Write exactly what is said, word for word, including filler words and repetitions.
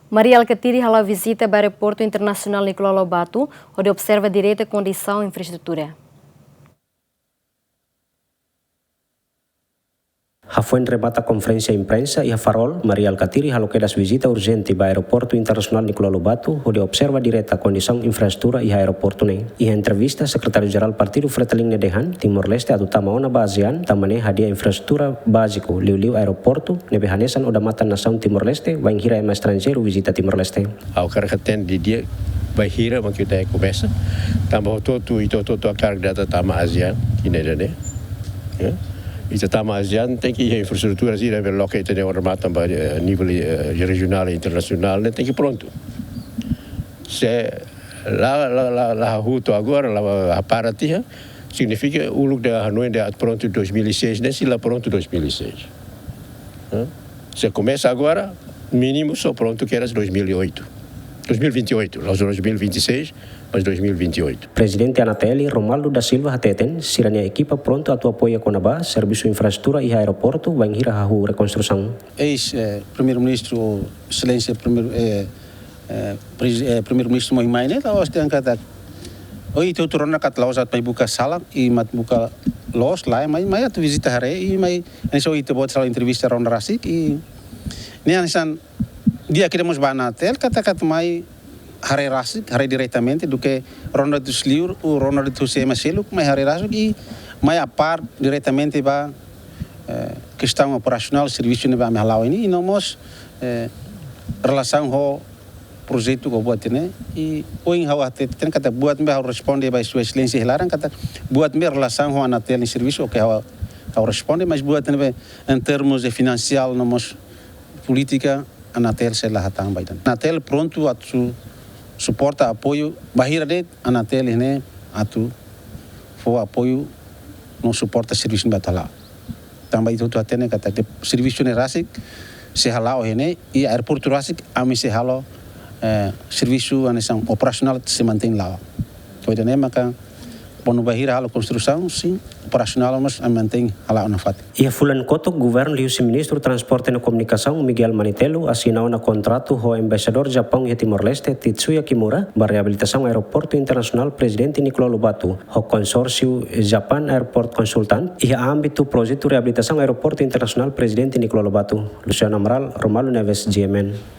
Mari Alkatiri hala'o vizita ba Aeroportu Internasionál Nicolau Lobato, hodi observa direta kondisaun infraestrutura. Hafoin remata konferénsia imprensa iha Farol, Mari Alkatiri halo kedas vizita urjente ba Aeroportu Internasionál Nicolau Lobato, hodi observa direta kondisaun infraestrutura iha aeroportu ne'e. Iha entrevista, Sekretáriu Jerál Partidu Fretilin ne'e dehan, Timor-Leste atu tama ona ba ASEAN, tanba ne'e hadi'a infraestrutura báziku, liuliu aeroportu, ne'ebé hanesan odamatan nasaun Timor-Leste, bainhira ema estranjeiru vizita Timor-Leste. Ha'u hakarak hatene didi'ak bainhira mak ita komesa. Tanba hotu-hotu, ita hotu-hotu hakarak atu tama ASEAN, ida-ne'e. Ya. Ita tama ASEAN tenke iha infraestrutura sira ne'ebé loke ita-nia odamatan ba, eh, nivel, eh, rejionál i internasionál, ne'e tenke prontu. Se la, la, la, la hahú to'o agora, la hapara tiha, signifika uluk ida hanoin atu prontu dois mil e seis, ne'e sei la prontu dois mil e seis. Hã? Se komesa agora, mínimu só prontu kedas dois mil e oito. Dois mil e vinte e oito, la'ós dois mil e vinte e seis, mas dois mil e vinte e oito. Prezidente ANATL, Romualdo da Silva hateten, sira-nia ekipa prontu atu apoia kona-ba servisu infraestrutura iha aeroportu, bainhira hahú rekonstrusaun. Eis, eh, Primeiru-Ministru, Exelénsia Primeiru, eh, eh, Prezi-, eh, Primeiru-Ministru mohi mai ne'e, la'ós dehan katak, oi, ita hotu rona katak la'ós atu mai buka sala, i mak buka loos, lae, mai, mai atu vizita haree, i mai, hanesan ita-boot sala entrevista rona rasik, i ne'e hanesan, di'ak ida mós ba ANATL, katak atu mai haree rasik, haree diretamente, duké rona de'it husi liur, ou rona de'it husi ema seluk, mai haree rasik, i mai a par diretamente ba, eh, kestaun operasionál servisu ne'ebé ami hala'o ne'e, i no mós, eh, relasaun ho projetu ka buat ne'e, i ohin ha'u hateten katak buat ne'ebé ha'u responde ba Sua Exelénsia iha laran katak buat ne'ebé relasaun ho ANATL nia servisu, oke, ha'u, ha'u responde, mas buat ne'ebé em termos de finansiál no mós polítika, ANATL sei la hatán ba ida-ne'e. ANATL prontu atu su-, suporta, apoiu, bainhira de'it ANATL ne'e atu fó apoiu no suporta servisu ne'ebé atu hala'o. Tanba ita hotu hatene katak servisu ne'e rasik sei hala'o iha ne'e, i aeroportu rasik ami sei halo, eh, servisu hanesan operasionál sei mantein la'o. Ho ida-ne'e maka, kuandu bainhira halo konstrusaun, sin, operasionál mós ami mantein hala'o nafatin. Iha fulan kotuk, governu liuhusi Ministru Transporte no Komunikasaun, Miguel Manitelu, asina ona kontratu ho Embaixadór Japaun iha Timor-Leste, Tetsuya Kimura, ba reabilitasaun Aeroportu Internasionál Prezidente Nicolau Lobato, ho konsórsiu Japan Airport Consultant, iha ámbitu projetu reabilitasaun Aeroportu Internasionál Prezidente Nicolau Lobato. Luciano Amaral, Romualdo Neves, G M N.